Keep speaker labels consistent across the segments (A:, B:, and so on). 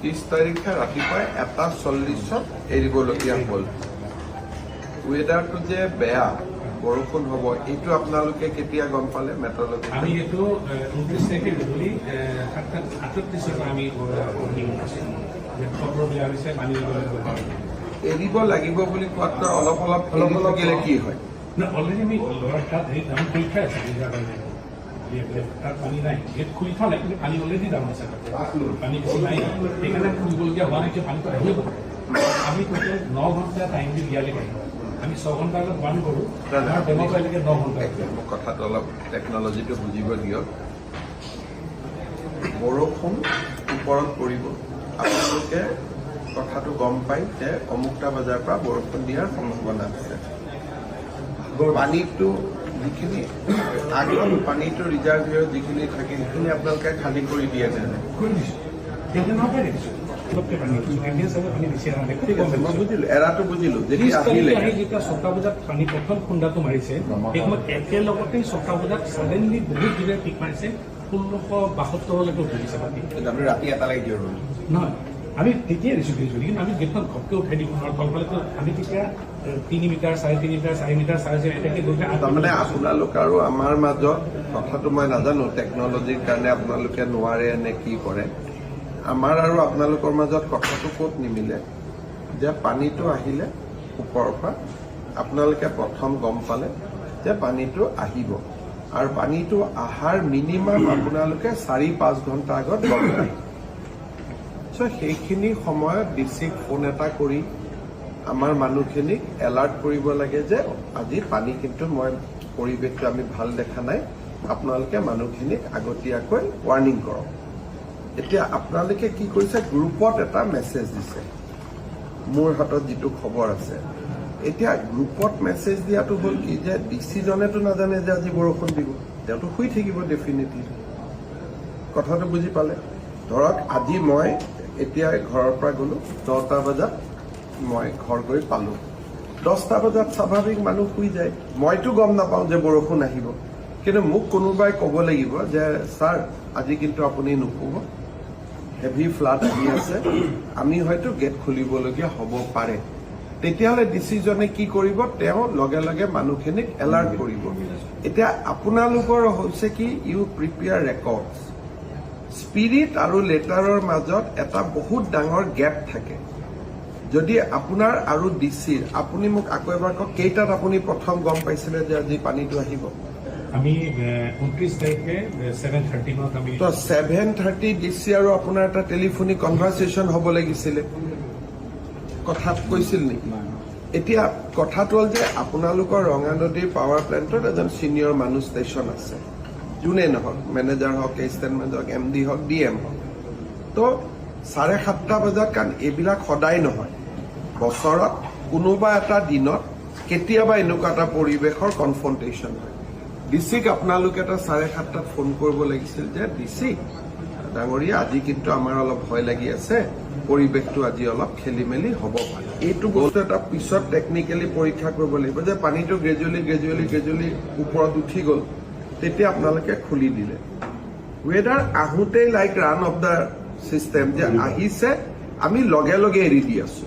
A: 30 তাৰিখে ৰাতিপুৱাই 1:40ত এৰিবলগীয়া হ'ল। ৱেডাৰটো যে বেয়া, বৰষুণ হ'ব, এইটো আপোনালোকে কেতিয়া গম পালে মেট্ৰলজি?
B: আমি এইটো 29 তাৰিখে গধূলি 7:38ৰ পৰা আমি ৱাৰ্ণিং পাইছোঁ যে বতৰ বেয়া হৈছে, পানী দিব লাগিব।
A: এৰিব লাগিব বুলি কোৱাতকৈ অলপ অলপ এৰি থাকিলে কি হয়?
B: নাই, অলৰেডি আমি লোৱাৰ তাত হেৰি ডাউন কৰি থোৱাই আছে ৰিজাৰ্ভাৰ। তাত পানী নাই, গেট খুলি থোৱা নাই, কিন্তু পানী অলৰেডি ডাউন আছে তাতে। পানী বেছি নাই, সেইকাৰণে খুলিবলগীয়া হোৱা নাই। কিয় পানীটো আহিব। আমি টোটেল 9 ঘণ্টা টাইম দি দিয়ালৈকে আহিব। আমি 6 ঘণ্টা আগত বন্ধ কৰোঁ, আমাৰ ডেমৰ পৰা এলৈকে 9 ঘণ্টা।
A: মোক কথাটো অলপ টেকনলজিটো বুজিব দিয়ক। বৰষুণ ওপৰত পৰিব, আপোনালোকে কথাটো গম পাই যে অমুকটা বজাৰ পৰা বৰষুণ দিয়াৰ সম্ভাৱনা আছে। পানীটো যিখিনি আগত পানীটো ৰিজাৰ্ভিয়ৰ যিখিনি থাকে, সেইখিনি আপোনালোকে খালী কৰি দিয়ে নে নাই?
B: কৰি দিছোঁ, সেইদিনাৰ পৰাই দেখিছোঁ অলপকে পানী উঠিছোঁ। এদিন চাগে পানী বেছি অহা নাই, খুব
A: ঠিক
B: কম
A: আছে, মই
B: দেখিছোঁ।
A: বুজিলো, এৰাটো বুজিলো।
B: 30
A: যেতিয়া
B: তাৰিখে
A: আহিলে
B: আহি যেতিয়া 6টা বজাত পানী প্ৰথম খুন্দাটো মাৰিছে, সেই সময়ত একেলগতে 6টা বজাত ছাডেনলি বহুত জোৰে পিক মাৰিছে, 1672লৈকে উঠি গৈছে পানী।
C: আমি ৰাতি এটা লাগি দিওঁ।
B: নহয়, আমি তেতিয়াই দিছোঁ গ্ৰেজুৱেলি, কিন্তু আমি গেটখন ঘপকৈ উঠাই দিব নোৱাৰোঁ। তলফালেতো আমি তেতিয়া 3 মিটাৰ, 3.5 মিটাৰ, 4 মিটাৰ, 4.5 এনেকৈ গৈ পেলাই
A: তাৰমানে আপোনালোক আৰু আমাৰ মাজত কথাটো মই নাজানো, টেকনলজিৰ কাৰণে আপোনালোকে নোৱাৰে নে কি কৰে। আমাৰ আৰু আপোনালোকৰ মাজত কথাটো ক'ত নিমিলে যে পানীটো আহিলে ওপৰৰ পৰা, আপোনালোকে প্ৰথম গম পালে যে পানীটো আহিব আৰু পানীটো অহাৰ মিনিমাম আপোনালোকে 4-5 ঘণ্টা আগত গম পায়। চ' সেইখিনি সময়ত ডি চিক ফোন এটা কৰি আমাৰ মানুহখিনিক এলাৰ্ট কৰিব লাগে যে আজি পানী কিন্তু মই পৰিৱেশটো আমি ভাল দেখা নাই, আপোনালোকে মানুহখিনিক আগতীয়াকৈ ৱাৰ্ণিং কৰক। এতিয়া আপোনালোকে কি কৰিছে? গ্ৰুপত এটা মেছেজ দিছে, মোৰ হাতত যিটো খবৰ আছে। এতিয়া গ্ৰুপত মেছেজ দিয়াটো হ'ল কি যে ডি চিজনেতো নাজানে যে আজি বৰষুণ দিব, তেওঁতো শুই থাকিব ডেফিনেটলি। কথাটো বুজি পালে? ধৰক আজি মই এতিয়া ঘৰৰ পৰা গ'লো, 9টা বজাত মই ঘৰ গৈ পালো। 10টা বজাত স্বাভাৱিক মানুহ শুই যায়। মইতো গম নাপাওঁ যে বৰষুণ আহিব, কিন্তু মোক কোনোবাই ক'ব লাগিব যে ছাৰ, আজি কিন্তু আপুনি নুশুব, হেভি ফ্লাড আহি আছে, আমি হয়তো গেট খুলিবলগীয়া হ'ব পাৰে। তেতিয়াহ'লে ডিচিজনে কি কৰিব? তেওঁ লগে লগে মানুহখিনিক এলাৰ্ট কৰিব। এতিয়া আপোনালোকৰ হৈছে কি, ইউ প্ৰিপেয়াৰ ৰেকৰ্ডছ। স্পিৰিট আৰু লেটাৰৰ মাজত এটা বহুত ডাঙৰ গেপ থাকে। যদি আপোনাৰ আৰু ডি চিৰ, আপুনি মোক আকৌ এবাৰ কওক, কেইটাত আপুনি প্ৰথম গম পাইছিলে যে আজি পানীটো আহিব?
B: আমি 29 তাৰিখে 7:30 মানত আমি
A: তো 7:30 ডি চি আৰু আপোনাৰ এটা টেলিফোনিক কনভাৰ্চেশ্যন হ'ব লাগিছিলে। কথাত কৈছিল নেকি? এতিয়া কথাটো হ'ল যে আপোনালোকৰ ৰঙানদীৰ পাৱাৰ প্লেণ্টত এজন ছিনিয়ৰ মানুহ ষ্টেচন আছে, যোনেই নহওক, মেনেজাৰ হওক, এছিষ্টেণ্ট মেনেজাৰ হওক, এম ডি হওক, ডি এম হওক। তো 7:30 বজাত, কাৰণ এইবিলাক সদায় নহয়, বছৰত কোনোবা এটা দিনত কেতিয়াবা এনেকুৱা এটা পৰিৱেশৰ কনফ্ৰণ্টেশ্যন হয়। ডি চিক আপোনালোকে এটা 7:30ত ফোন কৰিব লাগিছিল যে ডি চি ডাঙৰীয়া, আজি কিন্তু আমাৰ অলপ ভয় লাগি আছে, পৰিৱেশটো আজি অলপ খেলি মেলি হ'ব পাৰে। এইটো বস্তু এটা পিছত টেকনিকেলি পৰীক্ষা কৰিব লাগিব যে পানীটো গ্ৰেজুৱেলি গ্ৰেজুৱেলি গ্ৰেজুৱেলি ওপৰত উঠি গ'ল, তেতিয়া আপোনালোকে খুলি দিলে। ৱেডাৰ আহোঁতেই like run of the system যে আহিছে, আমি লগে লগে এৰি দি আছো,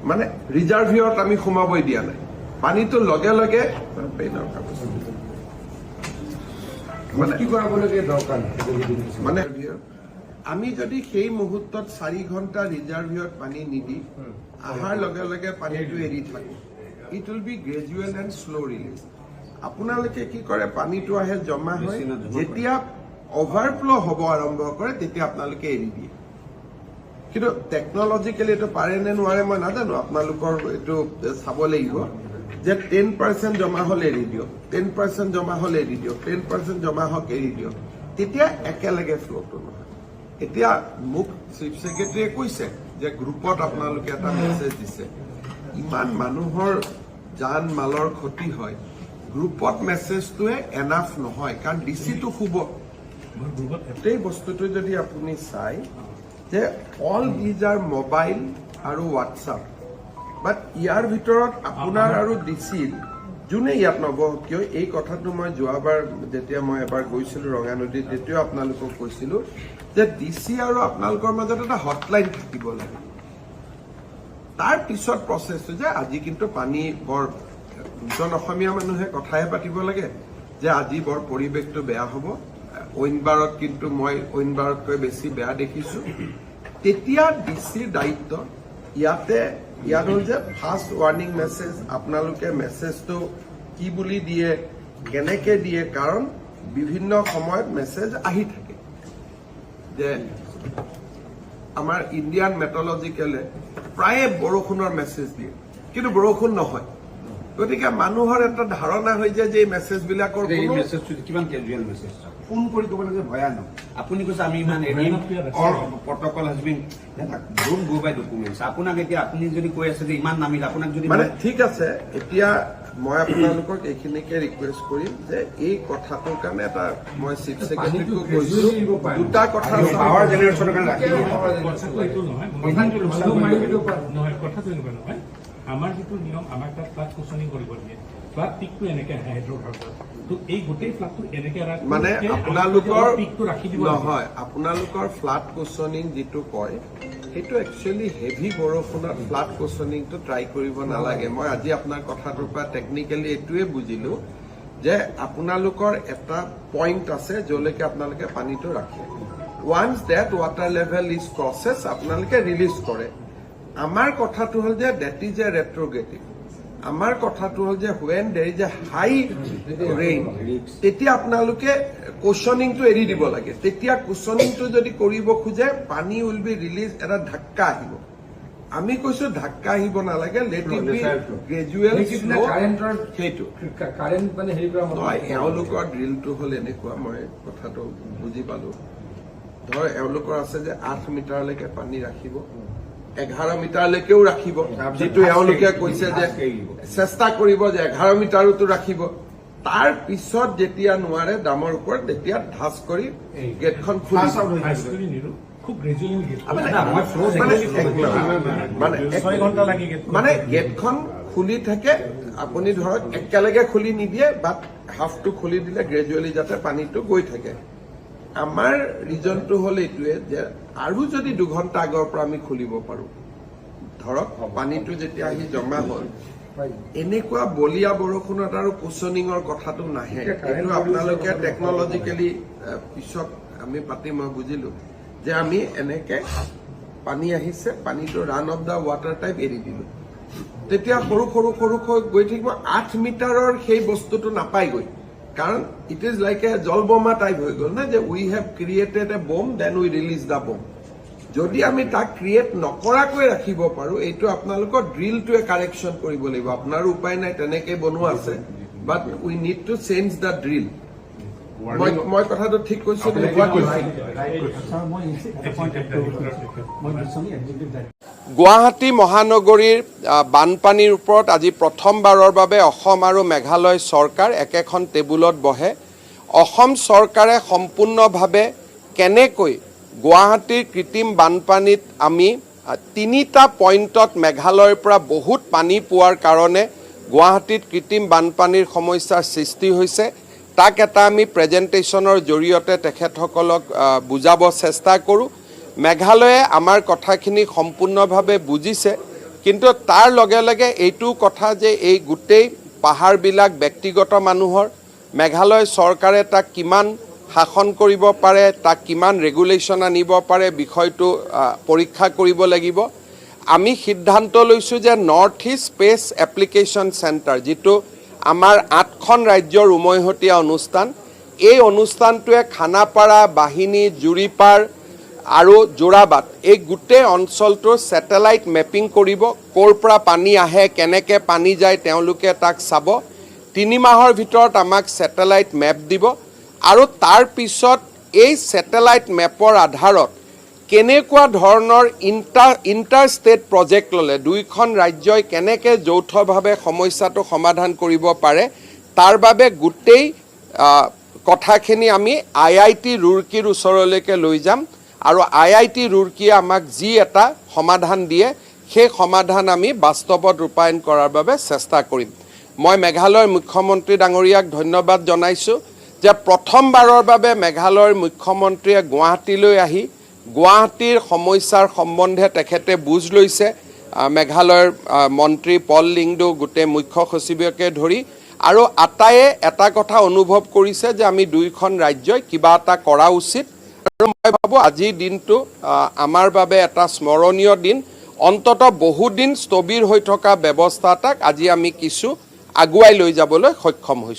A: মানে ৰিজাৰ্ভিয়ৰত আমি সোমাবই দিয়া নাই পানীটো লগে লগে পেইনৰ কাগজ মানে
C: কি কৰাবলগীয়া দৰকাৰ নাই।
A: মানে আমি যদি সেই মুহূৰ্তত 4 ঘণ্টা ৰিজাৰ্ভিয়ত পানী নিদি অহাৰ লগে লগে পানীটো এৰি থাকো, it will be gradual and slow release. আপোনালোকে কি কৰে? পানীটো আহে, জমা হয়, যেতিয়া অভাৰফ্ল' হ'ব আৰম্ভ কৰে, তেতিয়া আপোনালোকে এৰি দিয়ে। কিন্তু টেকনলজিকেলি এইটো পাৰে নে নোৱাৰে মই নাজানো, আপোনালোকৰ এইটো চাব লাগিব যে 10% জমা হ'লে এৰি দিয়ক, 10% জমা হ'লে এৰি দিয়ক, 10% জমা হওক এৰি দিয়ক, তেতিয়া একেলগে ফ্ল'টো নহয়। এতিয়া মোক চিফ ছেক্ৰেটাৰীয়ে কৈছে যে গ্ৰুপত আপোনালোকে এটা মেছেজ দিছে। ইমান মানুহৰ জান মালৰ ক্ষতি হয়, গ্ৰুপত মেছেজটোৱে এনাফ নহয়, কাৰণ ডি চিটো শুব।
B: মই গ্ৰুপত
A: গোটেই বস্তুটো যদি আপুনি চাই যে অল these R mobile আৰু হোৱাটছআপ, বাট ইয়াৰ ভিতৰত আপোনাৰ আৰু ডি চিৰ যোনে ইয়াত নবহক কিয়, এই কথাটো মই যোৱাবাৰ যেতিয়া মই এবাৰ গৈছিলোঁ ৰঙানদীত, তেতিয়াও আপোনালোকক কৈছিলোঁ যে ডি চি আৰু আপোনালোকৰ মাজত এটা হটলাইন থাকিব লাগে। তাৰ পিছত প্ৰচেছটো যে আজি কিন্তু পানী বৰ, দুজন অসমীয়া মানুহে কথাহে পাতিব লাগে যে আজি বৰ পৰিৱেশটো বেয়া হ'ব, অইন বাৰত কিন্তু মই অইন বাৰতকৈ বেছি বেয়া দেখিছোঁ। তেতিয়া ডি চিৰ দায়িত্ব ইয়াতে ইয়াত হ'ল যে ফাৰ্ষ্ট ৱাৰ্ণিং মেছেজ আপোনালোকে মেছেজটো কি বুলি দিয়ে, কেনেকে দিয়ে, কাৰণ বিভিন্ন সময়ত মেছেজ আহি থাকে যে আমাৰ ইণ্ডিয়ান মেট্ৰলজিকেলে প্ৰায়ে বৰষুণৰ মেছেজ দিয়ে, কিন্তু বৰষুণ নহয়। গতিকে মানুহৰ এটা ধাৰণা হৈ যায় যে এই মেছেজবিলাকৰ
C: এই
A: কোনো
C: মেছেজটো কিমান কেজুৱেল মেছেজ, ফোন কৰি ক'ব লাগে ভয়ানক। আপুনি কৈছে আমি ইমান এৰিম,
B: ভয়ানক।
C: Protocol has been, don't go by documents. আপোনাক এতিয়া আপুনি যদি কৈ আছে যে ইমান নামিল, আপোনাক যদি
A: মানে ঠিক আছে, এতিয়া মই আপোনালোকক এইখিনিকে ৰিকুৱেষ্ট কৰিম যে এই কথাটোৰ কাৰণে এটা মই চিফ ছেক্ৰেটাৰীকো কৈছো, দুটা কথা।
C: পাৱাৰ জেনেৰেশ্যনৰ কাৰণে ৰাখি দিয়ে।
B: কথাটো এইটো নহয়। নহয়, কথাটো এনেকুৱা নহয়। আমাৰ যিটো নিয়ম, আমাৰ তাত ফ্লাড কুচনিং কৰিব দিয়ে। ফ্লাড পিকটো এনেকে আহে হাইড্ৰ ভাৰ্ভত, তো এই গোটেই ফ্লাডটো এনেকে ৰাখি
A: মানে আপোনালোকৰ
B: পিকটো ৰাখি দিব লাগে।
A: নহয়, আপোনালোকৰ ফ্লাড কুচনিং যিটো কয়, সেইটো একচুৱেলি হেভি বৰষুণত ফ্লাড কুচনিংটো ট্ৰাই কৰিব নালাগে। মই আজি আপোনাৰ কথাটোৰ পৰা টেকনিকেলি এইটোৱে বুজিলো যে আপোনালোকৰ এটা পইণ্ট আছে য'লৈকে আপোনালোকে পানীটো ৰাখে। Once that water level is crosses, আপোনালোকে ৰিলিজ কৰে। আমাৰ কথাটো হ'ল যে that is a retrospective. আমাৰ কথাটো হ'ল যে when there is a high rain, তেতিয়া আপোনালোকে কুচনিংটো এৰি দিব লাগে। তেতিয়া কুচনিংটো যদি কৰিব খোজে, পানী will be release, এটা ধাক্কা আহিব। আমি কৈছো ধাক্কা আহিব নালাগে, let it be gradual.
D: কাৰেণ্টৰ
A: সেইটো
D: কাৰেণ্ট মানে হেৰি কৰা
A: নহয়। এওঁলোকৰ ড্ৰিলটো হ'ল এনেকুৱা, মই কথাটো বুজি পালো। ধৰ এওঁলোকৰ আছে যে 8 মিটাৰলৈকে পানী ৰাখিব, 11 মিটাৰলৈকেও ৰাখিব। যিটো এওঁলোকে কৈছে যে চেষ্টা কৰিব যে 11 মিটাৰতো ৰাখিব। তাৰ পিছত যেতিয়া নোৱাৰে দামৰ ওপৰত, তেতিয়া ধাচ কৰি গেটখন খুলি দিব।
B: হাই কৰি নিদিওঁ, খুব গ্ৰেজুৱেলি গেট
A: মানে
C: মই flow
A: মানে
C: দেখিছো।
A: এক মিনিট। মানে
B: 6 ঘণ্টা লাগে গেট।
A: মানে গেটখন খুলি থাকে, আপুনি ধৰক একেলগে খুলি নিদিয়ে, বাট হাফটো খুলি দিলে গ্ৰেজুৱেলি যাতে পানীটো গৈ থাকে। আমাৰ ৰিজনটো হ'ল এইটোৱে যে আৰু যদি 2 ঘণ্টা আগৰ পৰা আমি খুলিব পাৰো, ধৰক পানীটো যেতিয়া আহি জমা হ'ল, এনেকুৱা বলীয়া বৰষুণত আৰু কুচনিঙৰ কথাটো নাহে। এইটো আপোনালোকে টেকনলজিকেলি পিছত আমি পাতিম। মই বুজিলো যে আমি এনেকে পানী আহিছে, পানীটো run of the water type এৰি দিলো, তেতিয়া সৰু সৰু সৰুকৈ গৈ থাকিব, 8 মিটাৰৰ সেই বস্তুটো নাপায়গৈ। কাৰণ it is like a জলবোমা type হৈ গ'ল না, যে we have created a bomb, then we release the bomb. যদি আমি তাক ক্ৰিয়েট নকৰাকৈ ৰাখিব পাৰো, এইটো আপোনালোকৰ ড্ৰিলটোৱে কাৰেকশ্যন কৰিব লাগিব। আপোনাৰো উপায় নাই, তেনেকে বনোৱা আছে, but we need to change the drill. মই কথাটো ঠিক কৈছো নে?
E: ছাৰ, মই এটা পইণ্ট এড কৰিব খুজিছোঁ। মই বিশ্বনী এক্সিকিউটিভ ডাইৰেক্টৰ।
A: গুৱাহাটী মহানগৰীৰ বানপানীৰ ওপৰত আজি প্ৰথমবাৰৰ বাবে অসম আৰু মেঘালয় চৰকাৰ একেখন টেবুলত বহে। অসম চৰকাৰে সম্পূৰ্ণভাৱে কেনেকৈ গুৱাহাটীৰ কৃত্ৰিম বানপানীত আমি তিনিটা পইণ্টত মেঘালয়ৰ পৰা বহুত পানী পোৱাৰ কাৰণে গুৱাহাটীত কৃত্ৰিম বানপানীৰ সমস্যাৰ সৃষ্টি হৈছে, তাক এটা আমি প্ৰেজেণ্টেশ্যনৰ জৰিয়তে তেখেতসকলক বুজাব চেষ্টা কৰোঁ। মেঘালয়ে আমাৰ কথাখিনি সম্পূৰ্ণভাৱে বুজিছে, কিন্তু তাৰ লগে লগে এইটোও কথা যে এই গোটেই পাহাৰবিলাক ব্যক্তিগত মানুহৰ। মেঘালয় চৰকাৰে তাক কিমান শাসন কৰিব পাৰে, তাক কিমান ৰেগুলেশ্যন আনিব পাৰে, বিষয়টো পৰীক্ষা কৰিব লাগিব। আমি সিদ্ধান্ত লৈছোঁ যে north east space application centre, যিটো আমাৰ আঠখন ৰাজ্যৰ উমৈহতীয়া অনুষ্ঠান, এই অনুষ্ঠানটোৱে খানাপাৰা, বাহিনী, জুৰিপাৰ আৰু যোৰাবাট এই গোটেই অঞ্চলটোৰ ছেটেলাইট মেপিং কৰিব। ক'ৰ পৰা পানী আহে, কেনেকৈ পানী যায়, তেওঁলোকে তাক চাব। 3 মাহৰ ভিতৰত আমাক ছেটেলাইট মেপ দিব আৰু তাৰ পিছত এই ছেটেলাইট মেপৰ আধাৰত কেনেকুৱা ধৰণৰ ইণ্টাৰ ষ্টেট প্ৰজেক্ট ল'লে দুইখন ৰাজ্যই কেনেকৈ যৌথভাৱে সমস্যাটো সমাধান কৰিব পাৰে, তাৰ বাবে গোটেই কথাখিনি আমি আইআইটি ৰুৰকিৰ ওচৰলৈকে লৈ যাম আৰু আইআইটি ৰুৰকিয়ে আমাক যি এটা সমাধান দিয়ে, সেই সমাধান আমি বাস্তৱত ৰূপায়ণ কৰাৰ বাবে চেষ্টা কৰিম। মই মেঘালয়ৰ মুখ্যমন্ত্ৰী ডাঙৰীয়াক ধন্যবাদ জনাইছোঁ যে প্ৰথমবাৰৰ বাবে মেঘালয়ৰ মুখ্যমন্ত্ৰীয়ে গুৱাহাটীলৈ আহি গুৱাহাটীৰ সমস্যাৰ সম্বন্ধে তেখেতে বুজ লৈছে। মেঘালয়ৰ মন্ত্ৰী পল লিংডো, গোটেই মুখ্য সচিবকে ধৰি আৰু আটাইয়ে এটা কথা অনুভৱ কৰিছে যে আমি দুয়োখন ৰাজ্যই কিবা এটা কৰা উচিত। আৰু মই ভাবোঁ আজিৰ দিনটো আমাৰ বাবে এটা স্মৰণীয় দিন। অন্ততঃ বহুদিন স্থবিৰ হৈ থকা ব্যৱস্থা এটাক আজি আমি কিছু আগুৱাই লৈ যাবলৈ সক্ষম হৈছোঁ।